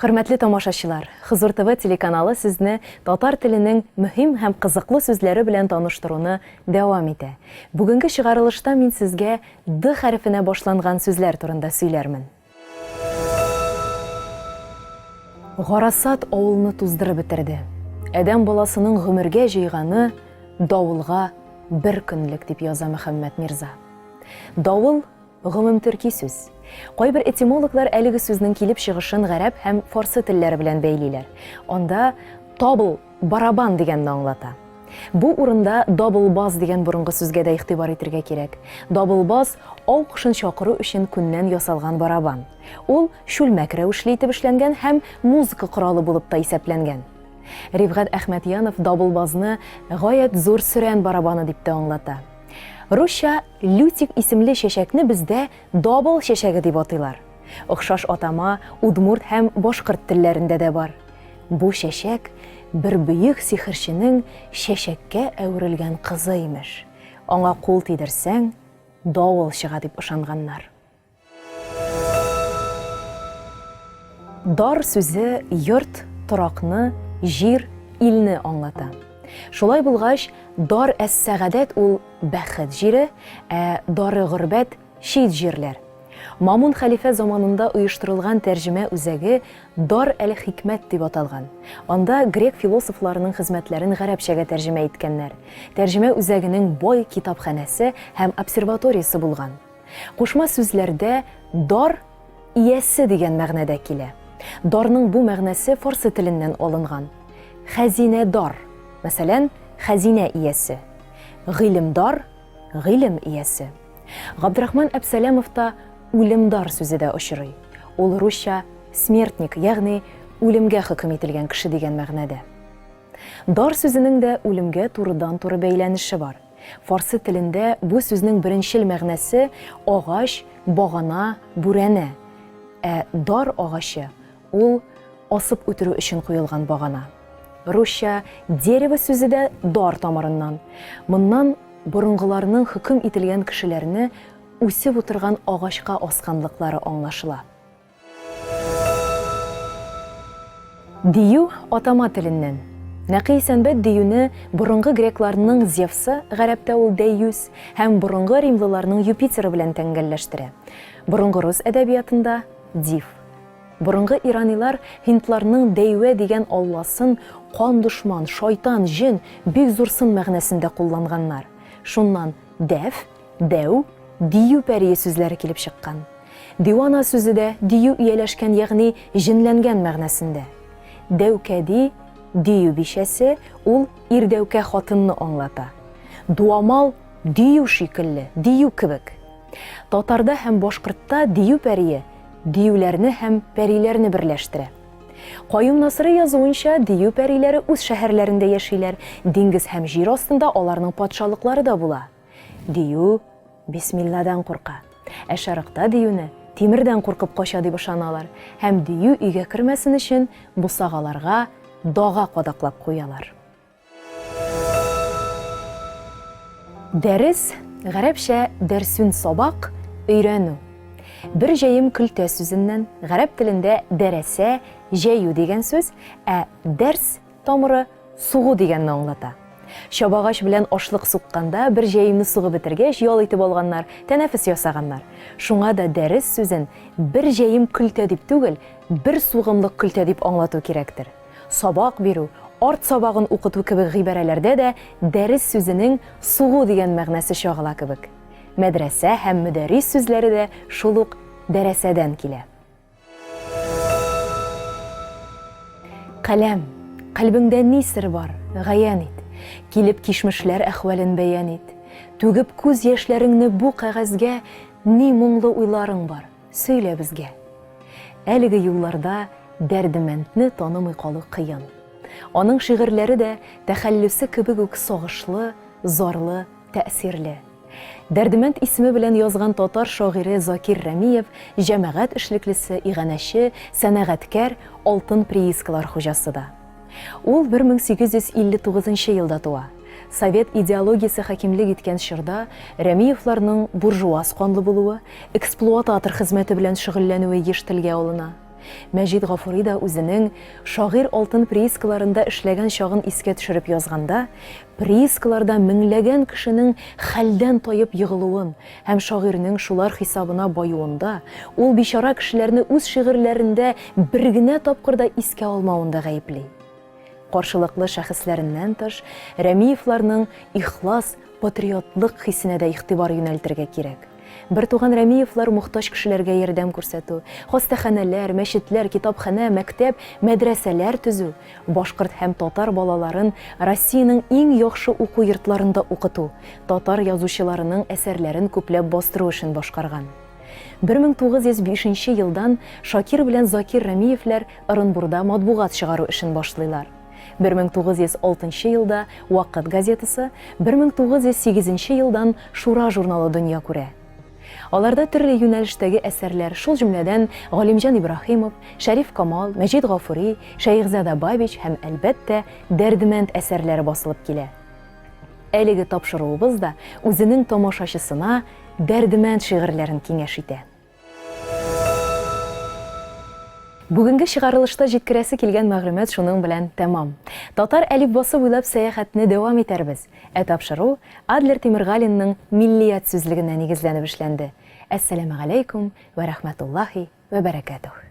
Хөрмәтле тамашачылар, Хозур ТВ телеканалы сезне татар теленең мөһим һәм кызыклы сүзләре белән таныштыруны дәвам итә. Бүгенге чыгарылышта мин сезгә Д хәрефенә башланган сүзләр турында сөйләрмен. Гарасат авылны туздырып бетерде. Адәм баласының гомергә җыйганы давылга бер көнлек, дип яза Мөхәммәт Мирза. Давыл, гомумтөрки сүз. Кайбер этимологлар әлеге сүзнең килеп чыгышын гарәп һәм фарсы телләре белән бәйлиләр. Анда табл, барабан дигәнне аңлата. Бу урында дабылбаз дигән борынгы сүзгә дә игътибар итергә кирәк. Дабылбаз, ау кошын чакыру өчен күннән ясалган барабан. Ул чүлмәк рәвешле итеп эшләнгән һәм музыка коралы булып та исәпләнгән. Рифгать Әхмәтьянов дабылбазны гаять зур сөрән барабаны дип тә аңлата. Русча лютик исемле чәчәкне бездә дабыл чәчәге дип атыйлар. Охшаш атама удмурт һәм башкорт телләрендә дә бар. Бу чәчәк бер бөек сихерченең чәчәккә әверелгән кызы, имеш. Аңа кул тидерсәң, давыл чыга дип ышанганнар. Дар сүзе йорт, торакны, җир, илне аңлата. Шулай булгач, дар әс-сәгадәт ул бәхет җире, ә дары горбәт чит җирләр. Мамун хәлифә заманында оештырылган тәрҗемә үзәге Дар әл-Хикмәт дип аталган. Анда грек философларының хезмәтләрен гарәпчәгә тәрҗемә иткәннәр. Тәрҗемә үзәгенең бай китапханәсе һәм обсерваториясе булган. Кушма сүзләрдә дар иясе дигән мәгънәдә килә. Дарның бу мәгънәсе фарсы теленнән алынган. Хәзинәдар, мәсәлән, хәзинә иясе. Гыйлемдар, гыйлем иясе. Габдрахман Әпсәләмовта үлемдар сүзе дә очрый. Ул русча смертник, ягъни үлемгә хөкем ителгән кеше дигән мәгънәдә. Дар сүзенең дә үлемгә турыдан-туры бәйләнеше бар. Фарсы телендә бу сүзнең беренчел мәгънәсе агач, багана, бүрәнә. Ә дар агачы ул асып үтерү өчен куелган багана. Русча дерево сүзе дә дар тамырыннан. Моннан борынгыларның хөкем ителгән кешеләрне үсеп утырган агачка асканлыклары аңлашыла. Дию, атама теленнән. Нәкый Исәнбәт диюне борынгы грекларның Зевсы, гарәптә ул Дәйюс, һәм борынгы римлыларның Юпитеры белән тәңгәлләштерә. Борынгы рус әдәбиятында, Див. Борынгы иранилар һиндларның Дәйвә дигән алласын кан дошман, шайтан, җен, бик зур сын мәгънәсендә кулланганнар. Шуннан дәф, дәү, дию пәрие сүзләре килеп чыккан. Дивана сүзе дә дию ияләшкән, ягъни җенләнгән мәгънәсендә. Дәүкәди, дию бичәсе, ул ирдәүкә хатынны аңлата. Дуамал, дию шикелле, дию кебек. Татарда һәм башкортта дию пәрие диюләрне һәм пәриләрне берләштерә. Каюм Насыйри язуынча, дию пәриләре үз шәһәрләрендә яшиләр, диңгез һәм җир астында аларның патшалыклары да була. Дию бисмилладан курка. Ә шәрыкта диюне тимердән куркып кача дип ышаналар һәм дию өйгә кермәсен өчен бусагаларга дага кадаклап куялар. Дәрес, гарәпчә дәрсүн сабак, өйрәнү. Бер җәем көлтә сүзеннән, гарәп телендә дәрәсә, җәю дигән сүз, ә дәрс тамыры сугу дигәнне аңлата. Чабагач белән ашлык сукканда бер җәемне сугып бетергәч, ял итеп алганнар, тәнәфес ясаганнар. Шуңа да дәрес сүзен бер җәем көлтә дип түгел, бер сугымлык көлтә дип аңлату кирәктер. Сабак бирү, арт сабагын укыту кебек гыйбарәләрдә дә дәрес сүзенең сугу дигән мәгънәсе чагыла кебек. Мәдрәсә һәм мөдәррис сүзләре дә шул ук дәрәсәдән килә. Каләм, кальбеңдә ни сер бар, гаян ит, Килеп кичмешләр әхвәлен бәян ит. Түгеп күз яшьләреңне бу кәгазьгә Ни моңлы уйларың бар, сөйлә безгә. Әлеге юлларда Дәрдемәндне танымый калу кыен. Аның шигырьләре дә тәхәллүсе кебек үк сагышлы, зарлы, тәэсирле. Дәрдемәнд исеме белән язган татар шагыйре Закир Рәмиев җәмәгать эшлеклесе, иганәче, сәнәгатькәр, алтын приискалар хуҗасы да. Ул 1859 елда туа. Совет идеологиясе хакимлек иткән чорда Рәмиевларның буржуаз канлы булуы, эксплуататор хезмәте белән шөгыльләнүе еш телгә алына. Мәҗит Гафури да үзенең Шагыйрь алтын приискаларында эшләгән чагын искә төшереп язганда, приискаларда меңләгән кешенең хәлдән таеп егылуын һәм шагыйрьнең шулар хисабына баюында, ул бичара кешеләрне үз шигырьләрендә бер генә тапкыр да искә алмавын да гаепли. Каршылыклы шәхесләреннән тыш, Рәмиевларның ихлас патриотлык хисенә дә игътибар юнәлтергә кирәк. Бертуган Рәмиевлар мохтаҗ кешеләргә ярдәм күрсәтү, хастаханәләр, мәчетләр, китапханә, мәктәп, мәдрәсәләр төзү, башкорт һәм татар балаларын Россиянең иң яхшы уку йортларында укыту, татар язучыларының әсәрләрен күпләп бастыру эшен башкарган. 1905 нче елдан Шакир белән Закир Рәмиевләр Ырынбурда матбугат чыгару эшен башлыйлар. 1906 елда Вакыт газетасы, 1908 елдан Шура журналы дөнья күрә. Аларда төрле юнәлештәге әсәрләр, шул җөмләдән Галимҗан Ибраһимов, Шәриф Камал, Мәҗит Гафури, Шәехзада Бабич һәм, әлбәттә, Дәрдемәнд әсәрләре басылып килә. Әлеге тапшыруыбыз да үзенең тамашачысына Дәрдемәнд шигырьләрен киңәш итә. Бүгенге чыгарылышта җиткерәсе килгән мәгълүмат шуның белән тәмам. Татар әлифбасы буйлап сәяхәтне дәвам итәрбез. Ә тапшыру Адлер Тимергалинның Миллият сүзлегенә нигезләнеп эшләнде. Әссәламегаләйкүм вә рәхмәтуллаһи вә бәрәкәтүһ.